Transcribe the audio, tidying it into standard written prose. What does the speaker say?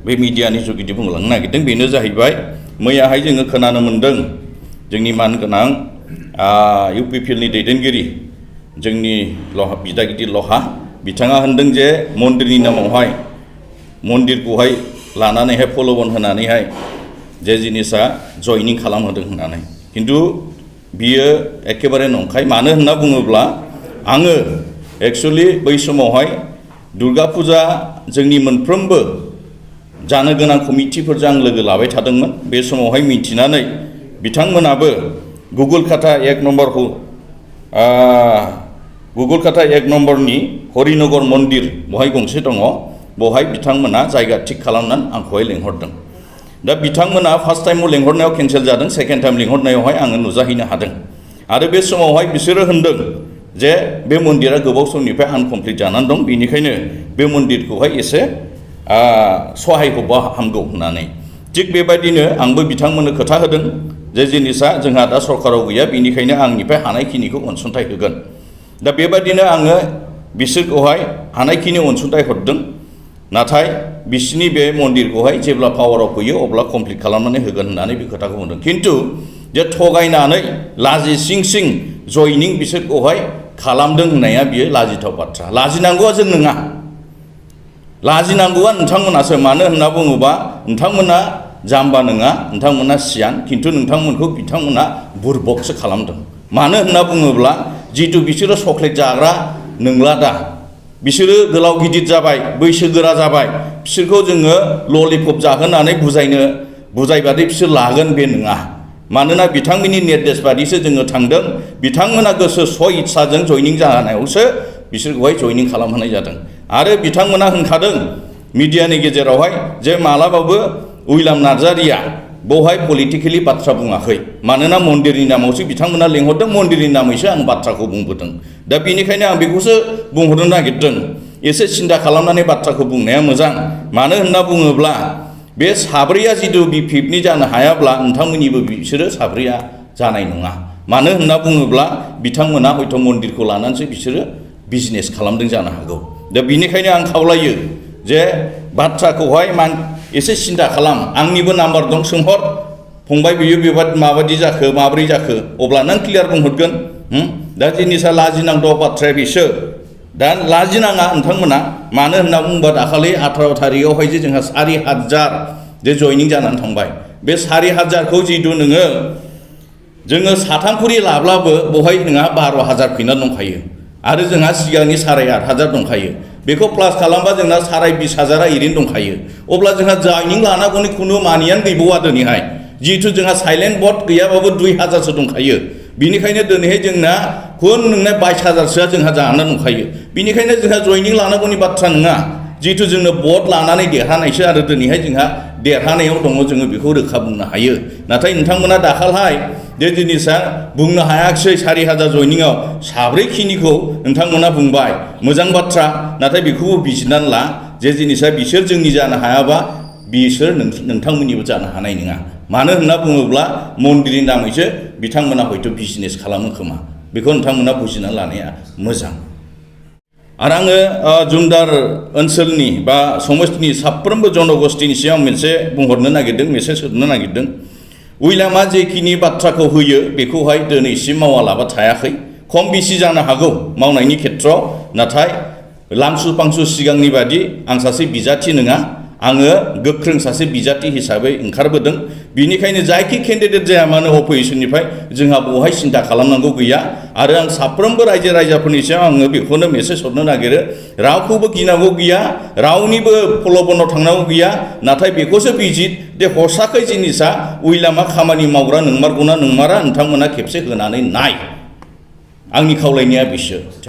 बे मिडियानि जुगिदि बुंलांनो नागिरदों बेनो जाहैबाय मैयाहाय जोङो खोनानो मोन्दों जोंनि मानगोनां इउपिपिएलनि दैदेनगिरि जोंनि बिदा गिदिर लहा बिथाङा होनदों जे मन्दिरनि नामावहाय मन्दिरखौहाय लानानैहाय प्रलोभन होनानैहाय जे जिनिसा जयनिं खालामहोदों होननानै खिन्थु बियो एखेबारे नंखाय मानो होनना बुङोब्ला आङो एक्चुअलि बै समावहाय दुर्गा फुजा जोंनि मोनफ्रोमबो जानो गोनां कमिटिफोरजों आं लोगो लाबाय थादोंमोन बे समावहाय मिथिनानै बिथांमोनाबो गुगोलकाटा 1 नम्बरखौ गुगोलकाटा 1 नम्बरनि हरिनगर मन्दिर बहाय गंसे दङ बहाय बिथांमोना जायगा थिग खालामनानै आंखौहाय लेंहरदों दा बिथांमोना फार्स्ट टाइमाव लेंहरनायाव केन्सेल जादों सेकेन्ड टाइम लेंहरनायावहाय आङो नुजाहैनो हादों आरो बे समावहाय बिसोरो होनदों जे बे मन्दिरा गोबाव समनिफ्राय आनकमप्लिट जानानै दं बेनिखायनो बे मन्दिरखौहाय एसे सहाय होबा हामगौ होननानै थिग बेबायदिनो आंबो बिथांमोननो खोथा होदों जे जिनिसा जोंहा दा सरकाराव गैया बेनिखायनो आंनिफ्राय हानायखिनिखौ अनसुंथाइ होगोन दा बेबायदिनो आङो बिसोरखौहाय हानायखिनि अनसुंथाइ हरदों नाथाय बिसिनि बे मन्दिरखौहाय जेब्ला पावाराव फैयो अब्ला कमप्लिट खालामनानै होगोन होननानै बे खोथाखौ बुंदों खिन्थु जे थगायनानै लाजि सिं सिं जयनिं बिसोरखौहाय खालामदों होननाया बियो लाजिथाव बाथ्रा लाजिनांगौआ जों नङा लाजिनांगौआ नोंथांमोनासो मानो होनना बुङोबा नोंथांमोना जाम्बा नङा नोंथांमोना सियान खिन्थु नोंथांमोनखौ बिथांमोना बुरबकसो खालामदों मानो होनना बुङोब्ला जितु बिसोरो चक्लेट जाग्रा नंला दा बिसोरो गोलाव गिदिर जाबाय बैसोगोरा जाबाय बिसोरखौ जोङो ललिपप जाहोनानै बुजायबादि बिसोर लागोन बे नङा मानोना बिथांमोननि निर्देश बादिसो जोङो थांदों बिथांमोना गोसो स्व इच्छाजों जयनिं जानायावसो बिसोरखौहाय जयनिं खालामहोनाय जादों आरो बिथांमोना होनखादों मिडियानि गेजेरावहाय जे मालाबाबो उइलाम नार्जारिया बेवहाय पलिटिकेलि बाथ्रा बुङाखै मानोना मन्दिरनि नामावसो बिथांमोना लेंहरदों मन्दिरनि नामैसो आं बाथ्राखौ बुंबोदों दा बेनिखायनो आं बेखौसो बुंहरनो नागिरदों एसे सिन्था खालामनानै बाथ्राखौ बुंनाया मोजां मानो होनना बुङोब्ला बे साब्रैया जितु बिपिएफनि जानो हायाब्ला नोंथांमोननिबो बिसोरो साब्रैया जानाय नङा मानो होनना बुङोब्ला बिथांमोना हयथ' मन्दिरखौ लानानैसो बिसोरो बिजनेस खालामदों जानो हागौ दा बेनिखायनो आं खावलायो जे बाथ्राखौहाय एसे सिन्था खालाम आंनिबो नाम्बार दं सोंहर फंबाय बियो बेबादि माबादि जाखो माब्रै जाखो अब्ला नों क्लियार बुंहरगोन दा जिनिसा लाजिनांगौ बाथ्राया बिसो दा लाजिनाङा नोंथांमोना मानो होनना बुङोबा दाखालि 18 थारिखआवहाय जे जोंहा 4,000 जे जयनिं जानानै थांबाय बे 4,000खौ जितु जोङो साथामखुरि लाब्लाबो बहाय नोंहा 12,000 फैना दंखायो आरो जोंहा सिगांनि 8,500 दंखायो बेखौ प्लास खालामबा जोंना 20,000 ओरैनो दंखायो अब्ला जोंहा जयनिं लानांगौनि खुनु मानियानो गैबावा दिनैहाय जिहेतु जोंहा साइलेन्ट भट गैयाबाबो 2,000सो दंखायो बिनिखायनो दिनैहाय जोंना खुन नोंना 22,000सोआ जोंहा जानानै दंखायो बिनिखायनो जोंहा जयनिं लानांगौनि बाथ्रा नङा जिहेतु जोंनो भट लानानै देरहानायसो आरो दिनैहाय जोंहा देरहानायाव दङ जोङो बेखौ रोखा बुंनो हायो नाथाय नोंथांमोना दाखालहाय जे जिनिसा बुंनो हायाखिसै 4,000 जयनिंआव साब्रैखिनिखौ नोंथांमोना बुंबाय मोजां बाथ्रा नाथाय बेखौबो बिजिरनानै ला जे जिनिसा बिसोर जोंनि जानो हायाबा बिसोर नोंथांमोननिबो जानो हानाय नङा मानो होनना बुङोब्ला मन्दिरनि नामैसो बिथांमोना हयथ' बिजनेस खालामो खोमा बेखौ नोंथांमोना बुजिना लानाया मोजां आरो आङो जुमदार ओनसोलनि बा समस्तिनि साफ्रोमबो जनगोष्ठीनि सिगां मोनसे बुंहरनो नागिरदों मेसेज होनो नागिरदों उइलामा जेखिनि बाथ्राखौ होयो बेखौहाय दिनैसिम मावालाबा थायाखै खम बेसि जानो हागौ मावनायनि खेथ्रआव नाथाय लांसु फांसु सिगांनि बादि आं सासे बिजाथि नङा आङो गोख्रों सासे बिजाथि हिसाबै ओंखारबोदों बिनिखायनो जायखि केन्डिडेट जाया मानो अपोजिसननिफ्राय जोंहा बेवहाय सिन्था खालामनांगौ गैया आरो आं साफ्रोमबो रायजो राजाफोरनि सायाव आङो बेखौनो मेसेज हरनो नागिरो रावखौबो गिनांगौ गैया रावनिबो प्रलोभनाव थांनांगौ गैया नाथाय बेखौसो बिजित जे हरसाखै जिनिसा उइलामा खामानि मावग्रा नंमारगौना नंमारा नोंथांमोना खेबसे होनानै नाय आंनि खावलायनाया बिसो